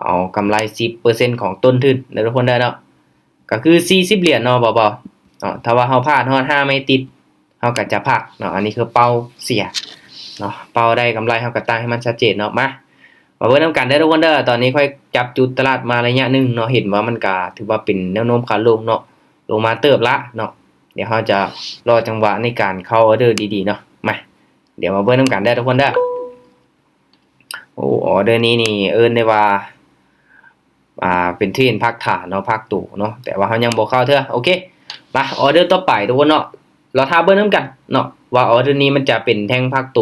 ເອົາກຳໄລສິບເປີເຊັນຂອງຕົ້ນທຶນເດີທຸກຄົນເດີເນາະ ກໍຄືສີ່ສິບຫຼຽນເນາະ ເບົາໆເນາະ. ຖ້າວ່າເຮົາພາດຮອດຫ້າໄມ້ຕິດ ເຮົາກໍຈະພັກເນາະ. ອັນນີ້ຄືເປົ້າເສຍເນາະ ເປົ້າໄດ້ກຳໄລ ເຮົາກໍຕັ້ງໃຫ້ມັນຊັດເຈນເນາະ. ມາ ມາເບິ່ງນຳກັນເດີທຸກຄົນເດີ. ຕອນນີ້ຂ້ອຍຈັບຈຸດຕະຫຼາດມາໄລຍະໜຶ່ງເນາະ ເຫັນວ່າມັນກະຖືວ່າເປັນແນວໂນ້ມຂາລົງເນາະ ລົງມາເຕີບລະເນາະ. ດຽວເຮົາຈະລໍຈັງຫວະໃນການເຂົ້າອອເດີດີໆເນາະ. ມາ ດຽວມາເບິ່ງນຳກັນເດີທຸກຄົນເດີ. ໂອ້ ອອເດີນີ້ນີ້ເອີ້ນໄດ້ວ່າ ອ່າ ເປັນເທຣນພັກຖານເນາະ ພັກໂຕເນາະ ແຕ່ວ່າເຮົາຍັງບໍ່ເຂົ້າເທື່ອ. ໂອເຄ ມາ ອອເດີຕໍ່ໄປທຸກຄົນເນາະ ລໍຖ້າເບິ່ງນຳກັນເນາະ ວ່າອອເດີນີ້ມັນຈະເປັນແທ່ງພັກໂຕ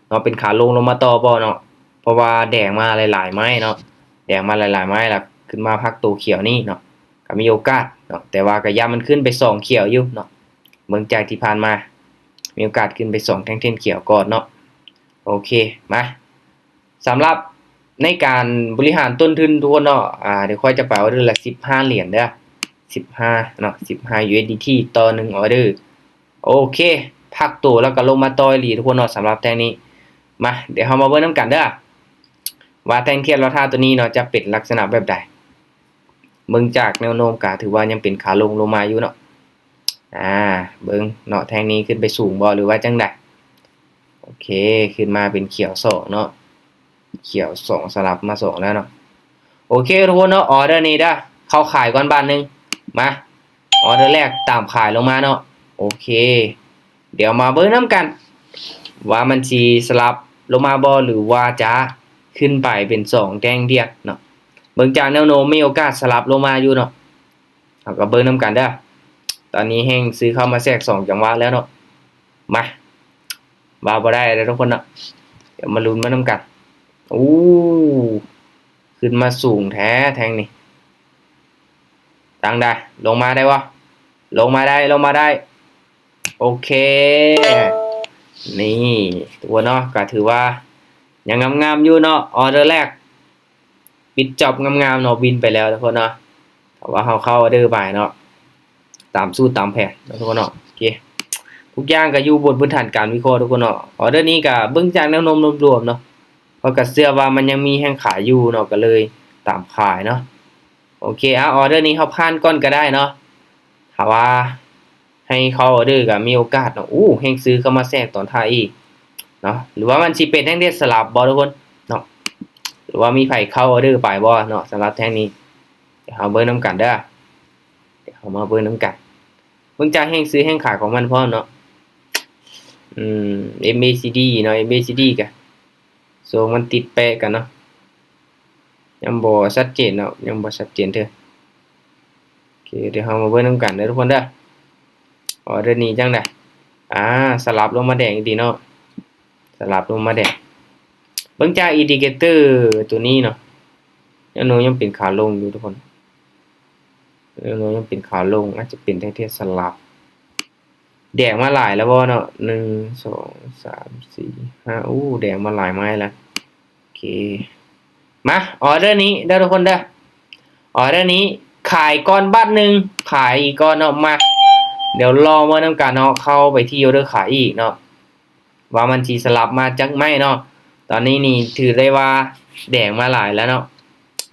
ເນາະ ເປັນຂາລົງລົງມາຕໍ່ບໍ່ເນາະ. ເພາະວ່າແດງມາຫຼາຍໆໄມ້ເນາະ ແດງມາຫຼາຍໆໄມ້ ແລ້ວຂຶ້ນມາພັກໂຕຂຽວນີ້ເນາະ ກໍມີໂອກາດເນາະ. ແຕ່ວ່າກໍຢ່າມັນຂຶ້ນໄປສອງຂຽວຢູ່ເນາະ. ເບິ່ງຈາກທີ່ຜ່ານມາ ມີໂອກາດຂຶ້ນໄປສອງແທ່ງເທຣນຂຽວກ່ອນເນາະ. ໂອເຄ ມາ ສຳລັບໃນການບໍລິຫານຕົ້ນທຶນທຸກຄົນເນາະ ອ່າ ດຽວຂ້ອຍຈະໄປອອເດີລະສິບຫ້າຫຼຽນເດີ ສິບຫ້າເນາະ ສິບຫ້າ USDT ຕໍ່ໜຶ່ງອອເດີ. ໂອເຄ ພັກໂຕແລ້ວກໍລົງມາຕໍ່ອີ່ຫຼີທຸກຄົນເນາະ ສຳລັບແທ່ງນີ້. ມາ ດຽວເຮົາມາເບິ່ງນຳກັນເດີ ວ່າແທ່ງທຽນລໍຖ້າໂຕນີ້ເນາະ ຈະເປັນລັກສະນະແບບໃດ. ເບິ່ງຈາກແນວໂນ້ມກະຖືວ່າຍັງເປັນຂາລົງລົງມາຢູ່ເນາະ. ອ່າ ເບິ່ງເນາະ ແທ່ງນີ້ຂຶ້ນໄປສູງບໍ່ ຫຼືວ່າຈັ່ງໃດ? ໂອເຄ ຂຶ້ນມາເປັນຂຽວສອງເນາະ ຂຽວສອງ ສະຫຼັບມາສອງແລ້ວເນາະ. ໂອເຄທຸກຄົນເນາະ ອອເດີນີ້ເດີ ເຂົ້າຂາຍກ່ອນບາດໜຶ່ງ. ມາ ອອເດີແລກຕາມຂາຍລົງມາເນາະ. ໂອເຄ ດຽວມາເບິ່ງນຳກັນວ່າມັນຊິສະຫຼັບລົງມາບໍ່ ຫຼືວ່າຈະຂຶ້ນໄປເປັນສອງແທ່ງທຽນເນາະ. ເບິ່ງຈາກແນວໂນ້ມມີໂອກາດສະຫຼັບລົງມາຢູ່ເນາະ. ເຮົາກໍເບິ່ງນຳກັນເດີ ຕອນນີ້ແຮ່ງຊື້ເຂົ້າມາແຊກສອງຈັງຫວະແລ້ວເນາະ. ມາ ວ່າບໍ່ໄດ້ເດີທຸກຄົນເນາະ ດຽວມາລຸ້ນມານຳກັນ. ໂອ້ ຂຶ້ນມາສູງແທ້ແທ່ງນີ້ ຈັ່ງໃດ ລົງມາໄດ້ບໍ່? ລົງມາໄດ້ ລົງມາໄດ້. ໂອເຄ ນີ້ທຸກຄົນເນາະ ກໍຖືວ່າຍັງງາມໆຢູ່ເນາະ ອອເດີແລກ ປິດຈອບງາມໆເນາະ ວິນໄປແລ້ວທຸກຄົນເນາະ. ຖ້າວ່າເຮົາເຂົ້າອອເດີໄປເນາະ ຕາມສູດຕາມແຜນເນາະທຸກຄົນເນາະ. ໂອເຄ ທຸກຢ່າງກໍຢູ່ບົນພື້ນຖານການວິເຄາະທຸກຄົນເນາະ. ອອເດີນີ້ກໍເບິ່ງຈາກແນວໂນ້ມລວມໆເນາະ ເພາະກໍເຊື່ອວ່າມັນຍັງມີແຮງຂາຍຢູ່ເນາະ ກໍເລີຍຕາມຂາຍເນາະ. ໂອເຄ ອາ ອອເດີນີ້ເຮົາຜ່ານກ່ອນກໍໄດ້ເນາະ ຖ້າວ່າ ໃຫ້ເຂົ້າອອເດີກໍມີໂອກາດເນາະ. ໂອ້ ແຮ່ງຊື້ເຂົ້າມາແຊກຕອນທ້າຍອີກເນາະ ຫຼືວ່າມັນຊິເປັນແທ່ງທຽນສະຫຼັບບໍ່ທຸກຄົນເນາະ ຫຼືວ່າມີໃຜເຂົ້າອອເດີໄປບໍ່ເນາະ. ສຳລັບແທ່ງນີ້ ດຽວເຮົາເບິ່ງນຳກັນເດີ ດຽວເຮົາມາເບິ່ງນຳກັນ. ເບິ່ງຈາກແຮ່ງຊື້ແຮ່ງຂາຍຂອງມັນພ້ອມເນາະ. ອືມ MACD ເນາະ MACD ກະໂຊງມັນຕິດແປະກັນເນາະ ຍັງບໍ່ຊັດເຈນເນາະ ຍັງບໍ່ຊັດເຈນເທື່ອ. ໂອເຄ ດຽວເຮົາມາເບິ່ງນຳກັນເດີທຸກຄົນເດີ ອອເດີນີ້ຈັ່ງໃດ. ອາ ສະຫຼັບລົງມາແດງອີກຕິເນາະ ສະຫຼັບລົງມາແດງ. ເບິ່ງຈາກອິນດິເຄເຕີໂຕນີ້ເນາະ ແນວໂນ້ມຍັງເປັນຂາລົງຢູ່ທຸກຄົນ ແນວໂນ້ມຍັງເປັນຂາລົງ ອາດຈະເປັນແທ່ງທຽນສະຫຼັບ. ແດງມາຫຼາຍແລ້ວບໍ່ເນາະ ໜຶ່ງ ສອງ ສາມ ສີ່ ຫ້າ ໂອ້ ແດງມາຫຼາຍໄມ້ແລ້ວ. ໂອເຄ ມາ ອອເດີນີ້ເດີທຸກຄົນເດີ ອອເດີນີ້ຂາຍກ່ອນບາດໜຶ່ງ ຂາຍອີກກ່ອນເນາະ. ມາ ດຽວລອງເບິ່ງນຳກັນເນາະ ເຂົ້າໄປທີ່ອອເດີຂາຍອີກເນາະ ວ່າມັນຊິສະຫຼັບມາຈັກໄມ້ເນາະ. ຕອນນີ້ນີ້ຖືໄດ້ວ່າແດງມາຫຼາຍແລ້ວເນາະ.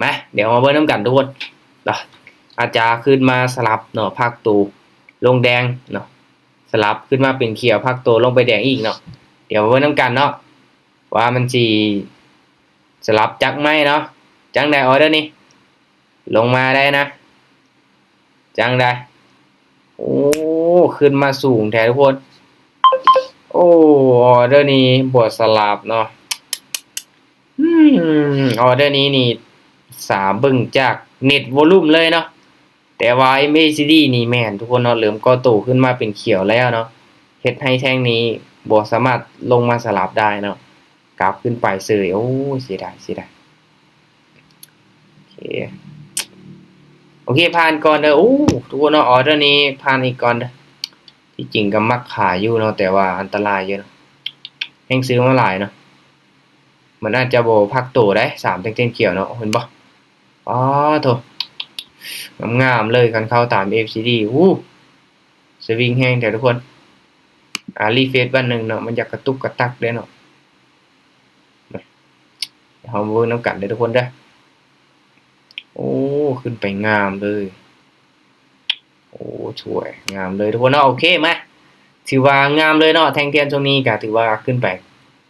ມາ ດຽວມາເບິ່ງນຳກັນທຸກຄົນເນາະ ອາດຈະຂຶ້ນມາສະຫຼັບເນາະ ພັກໂຕລົງແດງເນາະ ສະຫຼັບຂຶ້ນມາເປັນຂຽວ ພັກໂຕລົງໄປແດງອີກເນາະ. ດຽວມາເບິ່ງນຳກັນເນາະ ວ່າມັນຊິສະຫຼັບຈັກໄມ້ເນາະ. ຈັ່ງໃດ ອອເດີນີ້ ລົງມາໄດ້ນະ ຈັ່ງໃດ. ໂອ້ ຂຶ້ນມາສູງແທ້ທຸກຄົນ. ໂອ້ ອອເດີນີ້ບໍ່ສະຫຼັບເນາະ. ອືມ ອອເດີນີ້ນີ້ ສາເບິ່ງຈາກເນັດວອລຸ່ມເລີຍເນາະ. ແຕ່ວ່າ MACD ນີ້ແມ່ນທຸກຄົນເນາະ ເລີ່ມກໍ່ໂຕຂຶ້ນມາເປັນຂຽວແລ້ວເນາະ ເຮັດໃຫ້ແທ່ງນີ້ບໍ່ສາມາດລົງມາສະຫຼັບໄດ້ເນາະ ກັບຂຶ້ນໄປເສີຍ. ໂອ້ຍ ເສຍດາຍ ເສຍດາຍ. ໂອເຄ ໂອເຄ ຜ່ານກ່ອນເດີ. ໂອ້ ທຸກຄົນເນາະ ອອເດີນີ້ຜ່ານອີກກ່ອນເດີ. ທີ່ຈິງກໍມັກຂາຍຢູ່ເນາະ ແຕ່ວ່າອັນຕະລາຍຢູ່ເນາະ ແຮ່ງຊື້ມາຫຼາຍເນາະ. ມັນອາດຈະບໍ່ພັກໂຕໄດ໋ ສາມແທ່ງຂຽວເນາະ ເຫັນບໍ່? ອໍໂທ້ ງາມໆເລີຍ ຄັນເຂົ້າຕາມ MACD. ໂອ້ ສະວິງແຮງແທ້ທຸກຄົນ. ອາ ຣີເຟຣຊບາດໜຶ່ງເນາະ ມັນຢາກກະຕຸກກະຕັກເດ້ເນາະ. ເຮົາມາເບິ່ງນຳກັນເດີທຸກຄົນເດີ. ໂອ້ ຂຶ້ນໄປງາມເລີຍ. ໂອ້ ສວຍ ງາມເລີຍທຸກຄົນເນາະ. ໂອເຄ ມາ ຖືວ່າງາມເລີຍເນາະ. ແທ່ງທຽນຊ່ວງນີ້ກໍຖືວ່າຂຶ້ນໄປ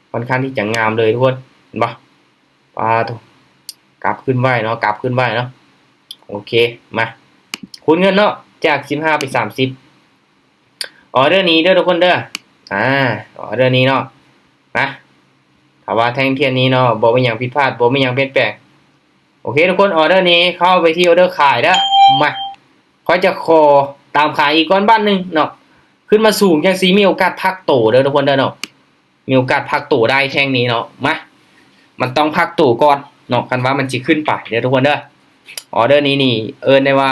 ຄ່ອນຂ້າງທີ່ຈະງາມເລີຍທຸກຄົນ ເຫັນບໍ່? ປາໂທ້ ກັບຂຶ້ນໄວເນາະ ກັບຂຶ້ນໄວເນາະ. ໂອເຄ ມາ ຄູນເງິນເນາະ ຈາກສິບຫ້າເປັນສາມສິບ. ອອເດີນີ້ເດີທຸກຄົນເດີ ອາ ອອເດີນີ້ເນາະ ນະ ຖ້າວ່າແທ່ງທຽນນີ້ເນາະ ບໍ່ມີຫຍັງຜິດພາດ ບໍ່ມີຫຍັງປ່ຽນແປງ. ໂອເຄທຸກຄົນ ອອເດີນີ້ເຂົ້າໄປທີ່ອອເດີຂາຍເດີ. ມາ ຂ້ອຍຈະຂໍຕາມຂາຍອີກກ່ອນບາດໜຶ່ງເນາະ. ຂຶ້ນມາສູງຈັ່ງຊີ້ ມີໂອກາດພັກໂຕເດີທຸກຄົນເດີເນາະ. ມີໂອກາດພັກໂຕໄດ້ແທ່ງນີ້ເນາະ. ມາ ມັນຕ້ອງພັກໂຕກ່ອນເນາະ ຄັນວ່າມັນຊິຂຶ້ນໄປເດີທຸກຄົນເດີ. ອອເດີນີ້ນີ້ເອີ້ນໄດ້ວ່າ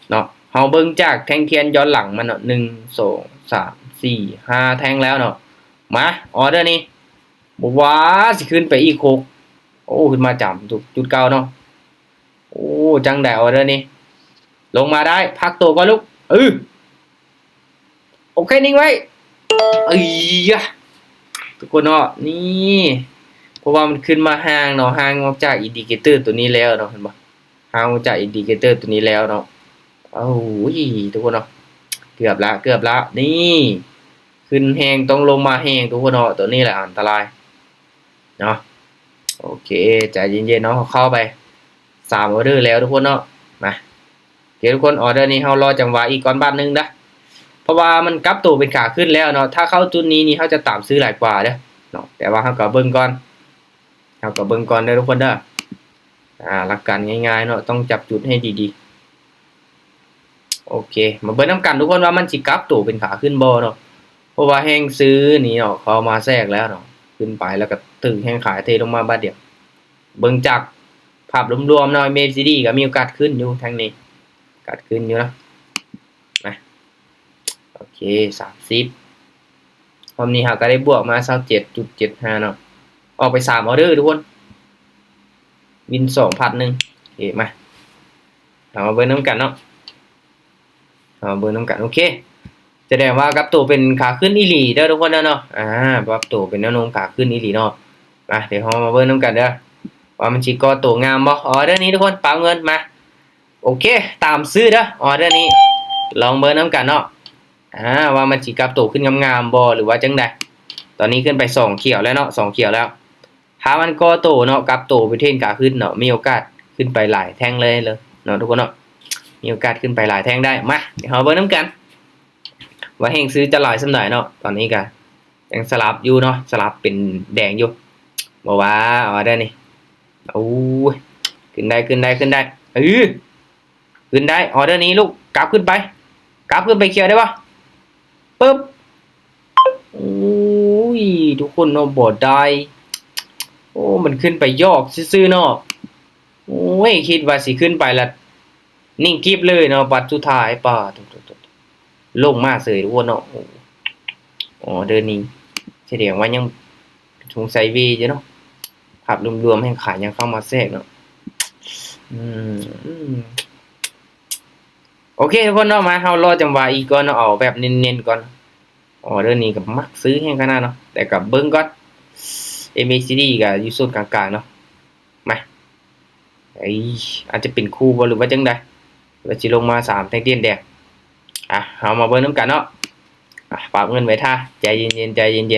ເນາະ ເຮົາເບິ່ງຈາກແທ່ງທຽນຍ້ອນຫຼັງມັນເນາະ ໜຶ່ງ ສອງ ສາມ ສີ່ ຫ້າ ແທ່ງແລ້ວເນາະ. ມາ ອອເດີນີ້ ບໍ່ວ່າຊິຂຶ້ນໄປອີກ ຫົກ ໂອ້ ຂຶ້ນມາຈຳຈຸດເກົ່າເນາະ. ໂອ້ ຈັ່ງໃດ ອອເດີນີ້ ລົງມາໄດ້ ພັກໂຕກ່ອນລູກ ເອີ ໂອເຄ ນິ່ງໄວ້ ເອີຍ ທຸກຄົນເນາະ ນີ້ ເພາະວ່າມັນຂຶ້ນມາຫ່າງເນາະ ຫ່າງອອກຈາກອິນດິເຄເຕີຕົວນີ້ແລ້ວເນາະ ເຫັນບໍ່? ຫ່າງອອກຈາກອິນດິເຄເຕີຕົວນີ້ແລ້ວເນາະ. ໂອ້ຍ ທຸກຄົນເນາະ ເກືອບລະ ເກືອບລະ ນີ້ ຂຶ້ນແຮງ ຕ້ອງລົງມາແຮງ ທຸກຄົນເນາະ. ຕົວນີ້ແຫຼະອັນຕະລາຍເນາະ. ໂອເຄ ໃຈເຢັນໆເນາະ ເຂົ້າໄປສາມອອເດີແລ້ວທຸກຄົນເນາະ. ມາ ໂອເຄທຸກຄົນ ອອເດີນີ້ເຮົາລໍຈັງຫວະອີກກ່ອນບາດໜຶ່ງເດີ ເພາະວ່າມັນກັບໂຕເປັນຂາຂຶ້ນແລ້ວເນາະ. ຖ້າເຂົ້າຈຸດນີ້ນີ້ ເຮົາຈະຕາມຊື້ຫຼາຍກວ່າເດີເນາະ ແຕ່ວ່າເຮົາກໍເບິ່ງກ່ອນ ເຮົາກໍເບິ່ງກ່ອນເດີທຸກຄົນເດີ. ອາ ຫຼັກການງ່າຍໆເນາະ ຕ້ອງຈັບຈຸດໃຫ້ດີໆ. ໂອເຄ ມາເບິ່ງນຳກັນທຸກຄົນວ່າມັນຊິກັບໂຕເປັນຂາຂຶ້ນບໍ່ເນາະ ເພາະວ່າແຮງຊື້ນີ້ເນາະ ເຂົ້າມາແຊກແລ້ວເນາະ ຂຶ້ນໄປແລ້ວກໍຖືກແຮງຂາຍເທລົງມາບາດດຽວ. ເບິ່ງຈາກພາບລວມໆເນາະ ເອັມເອຊດີ ກໍມີໂອກາດຂຶ້ນຢູ່ທາງນີ້ ໂອກາດຂຶ້ນຢູ່ເນາະ. ມາ ໂອເຄ ສາມສິບ ຮອບນີ້ເຮົາກໍໄດ້ບວກມາ ຊາວເຈັດຈຸດເຈັດຫ້າເນາະ ອອກໄປສາມອອເດີທຸກຄົນ ວິນສອງພັນໜຶ່ງ. ໂອເຄ ມາ ເຮົາມາເບິ່ງນຳກັນເນາະ ເຮົາມາເບິ່ງນຳກັນ. ໂອເຄ ສະແດງວ່າກັບໂຕເປັນຂາຂຶ້ນອີ່ຫຼີເດີທຸກຄົນເດີເນາະ. ອາ ປັບໂຕເປັນແນວໂນ້ມຂາຂຶ້ນອີ່ຫຼີເນາະ. ມາ ດຽວເຮົາມາເບິ່ງນຳກັນເດີ ວ່າມັນຊິກໍ່ໂຕງາມບໍ່. ອອເດີນີ້ທຸກຄົນ ປັບເງິນ ມາ ໂອເຄ ຕາມຊື້ເດີ ອອເດີນີ້ ລອງເບິ່ງນຳກັນເນາະ ອາ ວ່າມັນຊິກັບໂຕຂຶ້ນງາມໆບໍ່ ຫຼືວ່າຈັ່ງໃດ. ຕອນນີ້ຂຶ້ນໄປສອງຂຽວແລ້ວເນາະ ສອງຂຽວແລ້ວ. ຖ້າມັນກໍ່ໂຕເນາະ ກັບໂຕເປັນເທຣນຂາຂຶ້ນເນາະ ມີໂອກາດຂຶ້ນໄປຫຼາຍແທ່ງເລີຍເນາະທຸກຄົນເນາະ ມີໂອກາດຂຶ້ນໄປຫຼາຍແທ່ງໄດ້. ມາ ດຽວເຮົາເບິ່ງນຳກັນວ່າແຮງຊື້ຈະຫຼາຍສ່ຳໃດເນາະ. ຕອນນີ້ກະຍັງສະຫຼັບຢູ່ເນາະ ສະຫຼັບເປັນແດງຢູ່ ບໍ່ວ່າ ເອົາໄດ້ນີ້. ໂອ້ຍ ຂຶ້ນໄດ້ ຂຶ້ນໄດ້ ຂຶ້ນໄດ້ ເອີ ຂຶ້ນໄດ້ ອອເດີນີ້ລູກ ກັບຂຶ້ນໄປ ກັບຂຶ້ນໄປຂຽວໄດ້ບໍ່? ປຶບ ໂອ້ຍ ທຸກຄົນເນາະ ບໍ່ໄດ້. ໂອ້ ມັນຂຶ້ນໄປຢອກຊື່ໆເນາະ. ໂອ້ຍ ຄິດວ່າຊິຂຶ້ນໄປລະ ນິ່ງກິບເລີຍເນາະ ບັດສຸດທ້າຍ ປາໂທ້ ລົງມາເສີຍທຸກຄົນເນາະ. ໂອ້ ອໍເດີນີ້ສະແດງວ່າຍັງສົງໄສເວຢູ່ເນາະ ພາບລວມໆແຮ່ງຂາຍຍັງເຂົ້າມາແຊກເນາະ. ອືມ ໂອເຄທຸກຄົນເນາະ ມາ ເຮົາລໍຈັງຫວະອີກກ່ອນເນາະ ເອົາແບບເນັ້ນໆກ່ອນ. ອໍເດີນີ້ກໍມັກຊື້ແຮງຂະໜາດເນາະ ແຕ່ກໍເບິ່ງກ່ອນ ເອັມເອຊດີ ກໍຢູ່ໂຊນກາງໆເນາະ. ມາ ເອີຍ ອາດຈະເປັນຄູ່ບໍ່ ຫຼືວ່າຈັ່ງໃດ ວ່າຊິລົງມາສາມແທ່ງທຽນແດງ. ອ່ະ ເຮົາມາເບິ່ງນຳກັນເນາະ. ອ່ະ ປາບເງິນໄວ້ຖ້າ ໃຈເຢັນໆ ໃຈເຢັນໆ.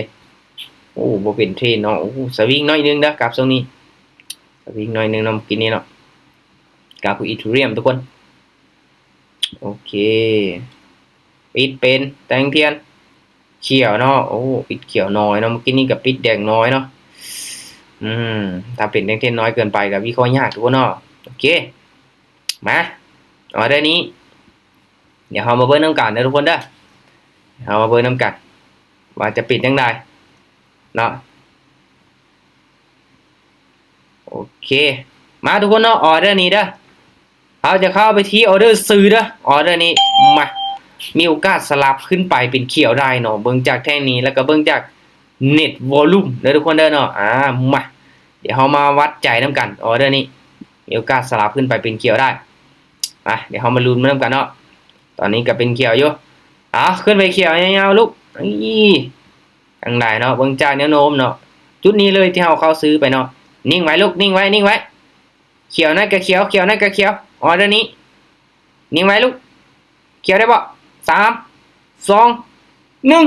ໂອ້ ບໍ່ເປັນເທຣນເນາະ. ໂອ້ ສະວິງໜ້ອຍໜຶ່ງເດີ ກັບຊ່ວງນີ້ ສະວິງໜ້ອຍໜຶ່ງເນາະ ເມື່ອກີ້ນີ້ເນາະ ກັບອີເທີຣຽມທຸກຄົນ. ໂອເຄ ປິດເປັນແທ່ງທຽນຂຽວເນາະ. ໂອ້ ປິດຂຽວໜ້ອຍເນາະ ເມື່ອກີ້ນີ້ກໍປິດແດງໜ້ອຍເນາະ. ອືມ ຖ້າເປັນແທ່ງທຽນໜ້ອຍເກີນໄປກໍວິເຄາະຍາກທຸກຄົນເນາະ. ໂອເຄ ມາ ອອເດີນີ້ ດຽວເຮົາມາເບິ່ງນຳກັນເດີທຸກຄົນເດີ ເຮົາມາເບິ່ງນຳກັນວ່າຈະເປັນຈັ່ງໃດເນາະ. ໂອເຄ ມາທຸກຄົນເນາະ ອອເດີນີ້ເດີ ເຮົາຈະເຂົ້າໄປທີ່ອອເດີຊື້ເດີ. ອອເດີນີ້ ມາ ມີໂອກາດສະຫຼັບຂຶ້ນໄປເປັນຂຽວໄດ້ເນາະ ເບິ່ງຈາກແທ່ງນີ້ ແລ້ວກໍເບິ່ງຈາກເນັດວອລຸມເດີທຸກຄົນເດີເນາະ. ອ່າ ມາ ດຽວເຮົາມາວັດໃຈນຳກັນ ອອເດີນີ້ ມີໂອກາດສະຫຼັບຂຶ້ນໄປເປັນຂຽວໄດ້. ອ່ະ ດຽວເຮົາມາລຸ້ນນຳກັນເນາະ ຕອນນີ້ກໍເປັນຂຽວຢູ່. ເອົາ ຂຶ້ນໄປຂຽວຍາວໆລູກ. ອີ ຈັ່ງໃດເນາະ ເບິ່ງຈາກແນວໂນ້ມເນາະ ຈຸດນີ້ເລີຍທີ່ເຮົາເຂົ້າຊື້ໄປເນາະ. ນິ່ງໄວ້ລູກ ນິ່ງໄວ້ ນິ່ງໄວ້. ຂຽວນັ້ນກໍຂຽວ ຂຽວນັ້ນກໍຂຽວ ອໍເດີນີ້ ນິ່ງໄວ້ລູກ ຂຽວໄດ້ບໍ່? ສາມ ສອງ ໜຶ່ງ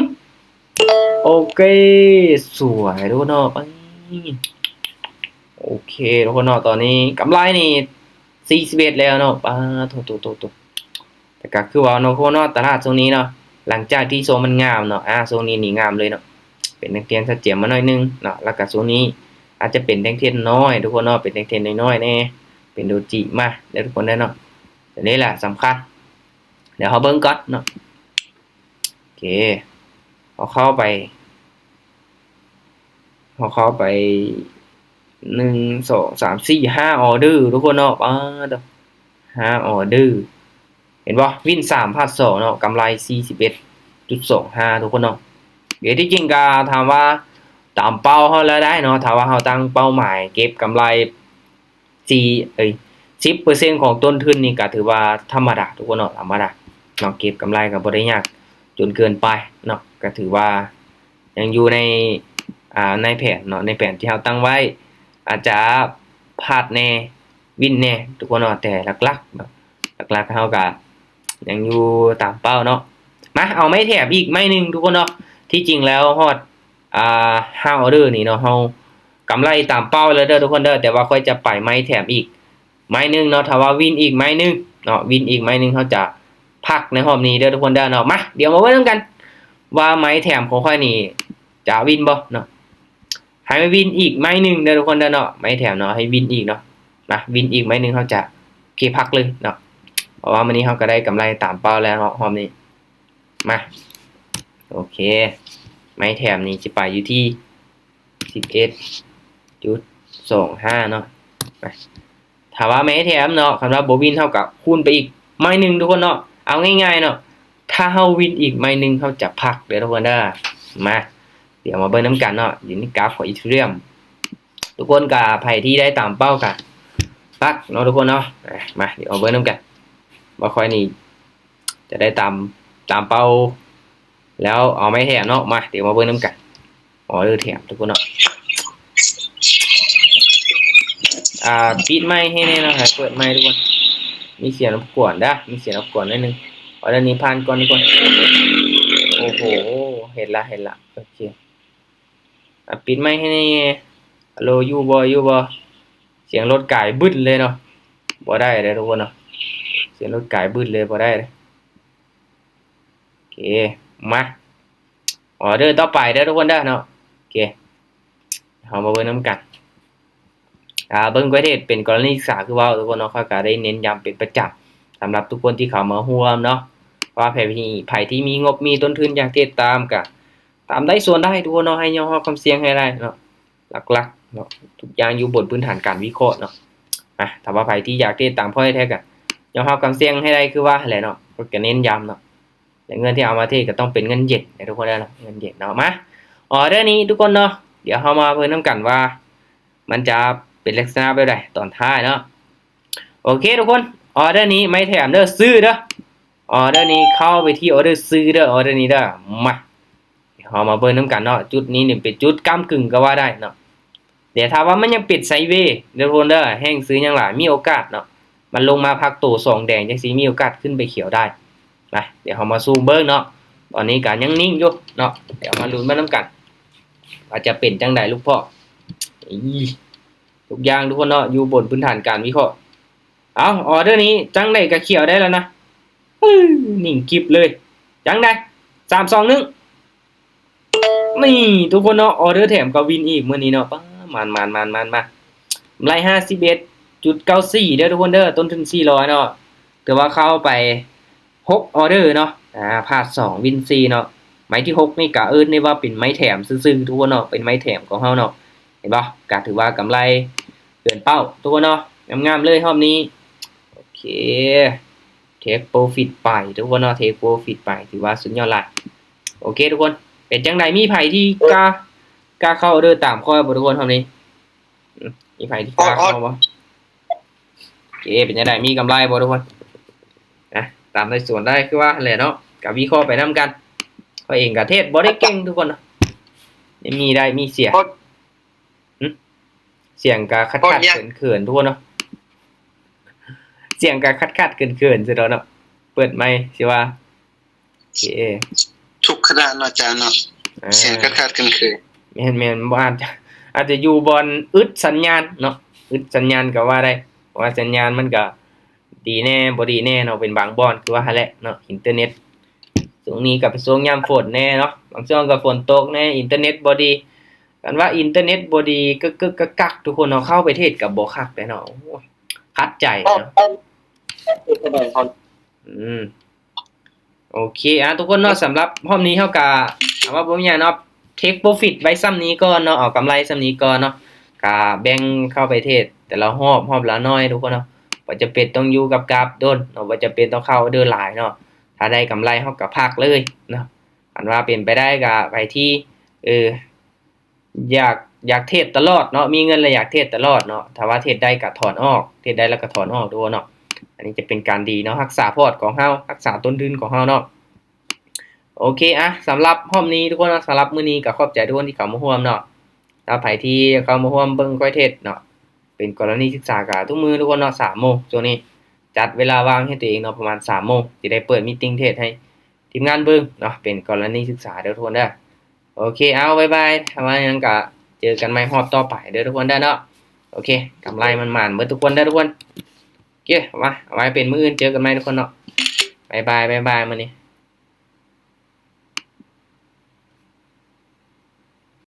ໂອເຄ ສວຍທຸກຄົນເນາະ ປາ ໂອເຄທຸກຄົນເນາະ ຕອນນີ້ກຳໄລນີ້ສີ່ສິບເອັດແລ້ວເນາະ ປາ ໂທ້ໆໆໆ ແຕ່ກໍຄືເວົ້າເນາະ ທຸກຄົນເນາະ ຕະຫຼາດຊ່ວງນີ້ເນາະ ຫຼັງຈາກທີ່ຊ່ວງມັນງາມເນາະ ອາ ຊ່ວງນີ້ນີ້ງາມເລີຍເນາະ ເປັນແທ່ງທຽນຊັດເຈນມາໜ້ອຍໜຶ່ງເນາະ ແລ້ວກໍຊ່ວງນີ້ອາດຈະເປັນແທ່ງທຽນນ້ອຍທຸກຄົນເນາະ ເປັນແທ່ງທຽນນ້ອຍໆແດ່ ເປັນໂດຈິມາເດີທຸກຄົນເດີເນາະ ຕົວນີ້ແຫຼະສຳຄັນ ດຽວເຮົາເບິ່ງກ່ອນເນາະ ໂອເຄ ເຮົາເຂົ້າໄປ ເຮົາເຂົ້າໄປ ໜຶ່ງ ສອງ ສາມ ສີ່ ຫ້າ ອໍເດີທຸກຄົນເນາະ ປາດ ຫ້າ ອໍເດີ ເຫັນບໍ່? ວິນສາມ ພາດສອງເນາະ ກຳໄລສີ່ສິບເອັດຈຸດສອງຫ້າທຸກຄົນເນາະ ເດ ທີ່ຈິງກໍຖາມວ່າຕາມເປົ້າເຮົາແລ້ວໄດ໋ເນາະ ຖ້າວ່າເຮົາຕັ້ງເປົ້າໝາຍເກັບກຳໄລ ສີ່ ເອີຍ ສິບເປີເຊັນຂອງຕົ້ນທຶນນີ້ກໍຖືວ່າທຳມະດາທຸກຄົນເນາະ ທຳມະດາເນາະ ເກັບກຳໄລກໍບໍ່ໄດ້ຍາກຈົນເກີນໄປເນາະ ກໍຖືວ່າຍັງຢູ່ໃນ ອ່າ ໃນແຜນເນາະ ໃນແຜນທີ່ເຮົາຕັ້ງໄວ້ ອາດຈະພາດແດ່ ວິນແດ່ທຸກຄົນເນາະ ແຕ່ຫຼັກໆເນາະ ຫຼັກໆເຮົາກໍຍັງຢູ່ຕາມເປົ້າເນາະ ມາ ເອົາໄມ້ແຖມອີກໄມ້ໜຶ່ງທຸກຄົນເນາະ ທີ່ຈິງແລ້ວຮອດ ອ່າ ຫ້າອໍເດີນີ້ເນາະ ເຮົາກຳໄລຕາມເປົ້າແລ້ວເດີທຸກຄົນເດີ ແຕ່ວ່າຂ້ອຍຈະໄປໄມ້ແຖມອີກໄມ້ໜຶ່ງເນາະ ຖ້າວ່າວິນອີກໄມ້ໜຶ່ງເນາະ ວິນອີກໄມ້ໜຶ່ງ ເຮົາຈະພັກໃນຮອບນີ້ເດີທຸກຄົນເດີເນາະ ມາ ດຽວມາເບິ່ງນຳກັນວ່າໄມ້ແຖມຂອງຂ້ອຍນີ້ຈະວິນບໍ່ເນາະ ໃຫ້ມາວິນອີກໄມ້ໜຶ່ງເດີທຸກຄົນເດີເນາະ ໄມ້ແຖມເນາະ ໃຫ້ວິນອີກເນາະ ມາ ວິນອີກໄມ້ໜຶ່ງ ເຮົາຈະ ໂອເຄ ພັກເລີຍເນາະ ເພາະວ່າມື້ນີ້ເຮົາກໍໄດ້ກຳໄລຕາມເປົ້າແລ້ວເນາະ ຮອບນີ້ ມາ ໂອເຄ ໄມ້ແຖມນີ້ຊິໄປຢູ່ທີ່ສິບເອັດຈຸດສອງຫ້າເນາະ ມາ ຖ້າວ່າໄມ້ແຖມເນາະ ຄັນວ່າບໍ່ວິນເຮົາກໍຄູນໄປອີກໄມ້ໜຶ່ງທຸກຄົນເນາະ ເອົາງ່າຍໆເນາະ ຖ້າເຮົາວິນອີກໄມ້ໜຶ່ງ ເຮົາຈະພັກເດີທຸກຄົນເດີ ມາ ດຽວມາເບິ່ງນຳກັນເນາະ ຢູ່ໃນກຣາຟຂອງອີເທີຣຽມ ທຸກຄົນກໍ ໃຜທີ່ໄດ້ຕາມເປົ້າກໍປັກເນາະທຸກຄົນເນາະ ມາ ດຽວມາເບິ່ງນຳກັນ ວ່າຂ້ອຍນີ້ ຈະໄດ້ຕາມ ຕາມເປົ້າ ແລ້ວເອົາໄມ້ແຖມເນາະ ມາ ດຽວມາເບິ່ງນຳກັນ ອໍເດີແຖມທຸກຄົນເນາະ ອ່າ ປິດໄມໃຫ້ແດ່ເນາະ ໃຫ້ເປີດໄມທຸກຄົນ ມີສຽງລົບກວນເດີ ມີສຽງລົບກວນໜ້ອຍໜຶ່ງ ອໍເດີນີ້ຜ່ານກ່ອນທຸກຄົນ ໂອ້ໂຫ ເຫັນລະ ເຫັນລະ ໂອເຄ ອ່າ ປິດໄມໃຫ້ແດ່ ຮັລໂຫຼ ຢູ່ບໍ່ ຢູ່ບໍ່ ສຽງລົດກາຍບຶດເລີຍເນາະ ບໍ່ໄດ້ເດີທຸກຄົນເນາະ ສຽງລົດກາຍບຶດເລີຍ ບໍ່ໄດ້ເດີ ໂອເຄ ມາ ອໍເດີຕໍ່ໄປເດີທຸກຄົນເດີເນາະ ໂອເຄ ເຮົາມາເບິ່ງນຳກັນ ອ່າ ເບິ່ງກວຍເທດເປັນກໍລະນີສຶກສາຄືເວົ້າທຸກຄົນເນາະ ຂ້ອຍກໍໄດ້ເນັ້ນຢ້ຳເປັນປະຈຳ ສຳລັບທຸກຄົນທີ່ເຂົ້າມາຮ່ວມເນາະ ວ່າໃຜ ໃຜທີ່ມີງົບມີຕົ້ນທຶນຢາກເທດຕາມກໍຕາມໄດ້ສ່ວນໄດ້ທຸກຄົນເນາະ ໃຫ້ຍອມຮັບຄວາມສ່ຽງໃຫ້ໄດ້ເນາະ ຫຼັກໆເນາະ ທຸກຢ່າງຢູ່ບົນພື້ນຖານການວິເຄາະເນາະ ອ່າ ຖ້າວ່າໃຜທີ່ຢາກເທດຕາມຂ້ອຍແທ້ກໍຍອມຮັບຄວາມສ່ຽງໃຫ້ໄດ້ຄືວ່າຫັ້ນແຫຼະເນາະ ຂ້ອຍກໍເນັ້ນຢ້ຳເນາະ ແລະ ເງິນທີ່ເອົາມາເທດກໍຕ້ອງເປັນເງິນເຢັນເດີທຸກຄົນເດີເນາະ ເງິນເຢັນເນາະ ມາ ອໍເດີນີ້ທຸກຄົນເນາະ ດຽວເຮົາມາເບິ່ງນຳກັນວ່າ ມັນຈະເປັນລັກສະນະແບບໃດຕອນທ້າຍເນາະ ໂອເຄທຸກຄົນ ອໍເດີນີ້ໄມ້ແຖມເດີ ຊື້ເດີ ອໍເດີນີ້ເຂົ້າໄປທີ່ອໍເດີຊື້ເດີ ອໍເດີນີ້ເດີ ມາ ເຮົາມາເບິ່ງນຳກັນເນາະ ຈຸດນີ້ນີ້ເປັນຈຸດກ້ຳກຶ່ງກໍວ່າໄດ້ເນາະ ແຕ່ຖ້າວ່າມັນຍັງເປັນໄຊເວເດີທຸກຄົນເດີ ແຮງຊື້ຍັງຫຼາຍ ມີໂອກາດເນາະ ມັນລົງມາພັກໂຕສອງແດງຈັ່ງຊີ້ ມີໂອກາດຂຶ້ນໄປຂຽວໄດ້ ມາ ດຽວເຮົາມາຊູມເບິ່ງເນາະ ຕອນນີ້ກໍຍັງນິ່ງຢູ່ເນາະ ດຽວມາລຸ້ນມານຳກັນ ວ່າຈະເປັນຈັ່ງໃດລູກພໍ່ ອີ ທຸກຢ່າງທຸກຄົນເນາະ ຢູ່ບົນພື້ນຖານການວິເຄາະ ເອົ້າ ອໍເດີນີ້ຈັ່ງໃດກໍຂຽວໄດ້ແລ້ວນະ ອື້ ນິ່ງກິບເລີຍ ຈັ່ງໃດ ສາມ ສອງ ໜຶ່ງ ນີ້ທຸກຄົນເນາະ ອໍເດີແຖມກໍວິນອີກມື້ນີ້ເນາະ ປາ ມານໆໆໆໆ ກຳໄລຫ້າສິບເອັດຈຸດເກົ້າສີ່ເດີທຸກຄົນເດີ ຕົ້ນທຶນສີ່ຮ້ອຍເນາະ ຖືວ່າເຂົ້າໄປຫົກອໍເດີເນາະ ອາ ພາດສອງ ວິນສີ່ເນາະ ໄມ້ທີຫົກນີ້ກະເອີ້ນໄດ້ວ່າເປັນໄມ້ແຖມຊື່ໆ ທຸກຄົນເນາະ ເປັນໄມ້ແຖມຂອງເຮົາເນາະ ເຫັນບໍ່ ກະຖືວ່າກຳໄລເກີນເປົ້າທຸກຄົນເນາະ ງາມໆເລີຍຮອບນີ້ ໂອເຄ ເທກໂປຣຟິດໄປທຸກຄົນເນາະ ເທກໂປຣຟິດໄປ ຖືວ່າສຸດຍອດຫຼາຍ ໂອເຄທຸກຄົນ ເປັນຈັ່ງໃດ ມີໃຜທີ່ກ້າ ກ້າເຂົ້າອໍເດີຕາມຂ້ອຍບໍ່ທຸກຄົນຮອບນີ້ ອືມ ມີໃຜທີ່ກ້າເຂົ້າບໍ່? ໂອເຄ ເປັນຈັ່ງໃດ ມີກຳໄລບໍ່ທຸກຄົນ? ນະ ຕາມໄດ້ສ່ວນໄດ້ຄືວ່າຫັ້ນແຫຼະເນາະ ກະວິເຄາະໄປນຳກັນ ຂ້ອຍເອງກະເທດບໍ່ໄດ້ເກັ່ງທຸກຄົນເນາະ ມີໄດ້ມີເສຍ ຫຶ ສຽງກະຂັດໆເຂີນໆ ທຸກຄົນເນາະ ສຽງກໍຂັດໆເຂີນໆ ຊິດອກເນາະ. ເປີດໄມຊິວ່າ ເອ ທຸກຂະນະເນາະ ອາຈານເນາະ. ເອີ ສຽງຂັດໆເຂີນໆ. ແມ່ນໆ ບໍ່ອາດ ອາດຈະຢູ່ບ່ອນອຶດສັນຍານເນາະ, ອຶດສັນຍານກໍວ່າໄດ້ ເພາະວ່າສັນຍານມັນກໍດີແດ່ ບໍ່ດີແດ່ເນາະ ເປັນບາງບ່ອນ ຄືວ່າຫັ້ນແຫຼະເນາະ ອິນເຕີເນັດ. ຊ່ວງນີ້ກໍເປັນຊ່ວງຍາມຝົນແດ່ເນາະ, ບາງຊ່ວງກໍຝົນຕົກແດ່ ອິນເຕີເນັດບໍ່ດີ. ຄັນວ່າອິນເຕີເນັດບໍ່ດີ ກຶກໆກັກໆ ທຸກຄົນເນາະ ເຂົ້າໄປເທຣດກໍບໍ່ຄັກແດ່ເນາະ. ໂອ້ຍ ຂັດໃຈເນາະ. ອືມ ໂອເຄ ອ່າ ທຸກຄົນເນາະ, ສຳລັບຮອບນີ້ເຮົາກະ ເອົາວ່າບໍ່ມີຫຍັງເນາະ ເທກໂປຣຟິດໄວ້ຊ່ຳນີ້ກ່ອນເນາະ, ເອົາກຳໄລຊ່ຳນີ້ກ່ອນເນາະ. ກະແບ່ງເຂົ້າໄປເທຣດແຕ່ລະຮອບ ຮອບລະໜ້ອຍ ທຸກຄົນເນາະ, ບໍ່ຈຳເປັນຕ້ອງຢູ່ກັບກາບດົນເນາະ, ບໍ່ຈຳເປັນຕ້ອງເຂົ້າອອເດີຫຼາຍເນາະ. ຖ້າໄດ້ກຳໄລເຮົາກະພັກເລີຍເນາະ. ຄັນວ່າເປັນໄປໄດ້ກະໃຜທີ່ ເອີ ຢາກ ຢາກເທຣດຕະຫຼອດເນາະ, ມີເງິນແລ້ວຢາກເທຣດຕະຫຼອດເນາະ, ຖ້າວ່າເທຣດໄດ້ກໍຖອນອອກ ເທຣດໄດ້ແລ້ວກໍຖອນອອກ ທຸກຄົນເນາະ. ອັນນີ້ຈະເປັນການດີເນາະ, ຮັກສາພອດຂອງເຮົາ ຮັກສາຕົ້ນທຶນຂອງເຮົາເນາະ. ໂອເຄ ອ່ະ ສຳລັບຮອບນີ້ ທຸກຄົນເນາະ, ສຳລັບມື້ນີ້ກໍຂອບໃຈທຸກຄົນທີ່ເຂົ້າມາຮ່ວມເນາະ. ຖ້າໃຜທີ່ເຂົ້າມາຮ່ວມເບິ່ງຂ້ອຍເທຣດເນາະ ເປັນກໍລະນີສຶກສາ ກໍທຸກມື້ ທຸກຄົນເນາະ, ສາມໂມງ ຊ່ວງນີ້ຈັດເວລາວ່າງໃຫ້ຕົວເອງເນາະ, ປະມານສາມໂມງ ຊິໄດ້ເປີດມີດຕິງເທຣດໃຫ້ທີມງານເບິ່ງເນາະ, ເປັນກໍລະນີສຶກສາເດີ ທຸກຄົນເດີ. ໂອເຄ ເອົາ ບາຍບາຍ, ຖ້າວ່າຫຍັງກະເຈີກັນໃໝ່ຮອບຕໍ່ໄປເດີ ທຸກຄົນເດີເນາະ. ໂອເຄ ກຳໄລໝານໆເບິດທຸກຄົນເດີ ທຸກຄົນ. ໂອເຄ ເອົາໄວ້ ເອົາໄວ້ເປັນມື້ອື່ນເຈີກັນໃໝ່ ທຸກຄົນເນາະ. ບາຍບາຍ ບາຍບາຍ ມື້ນີ້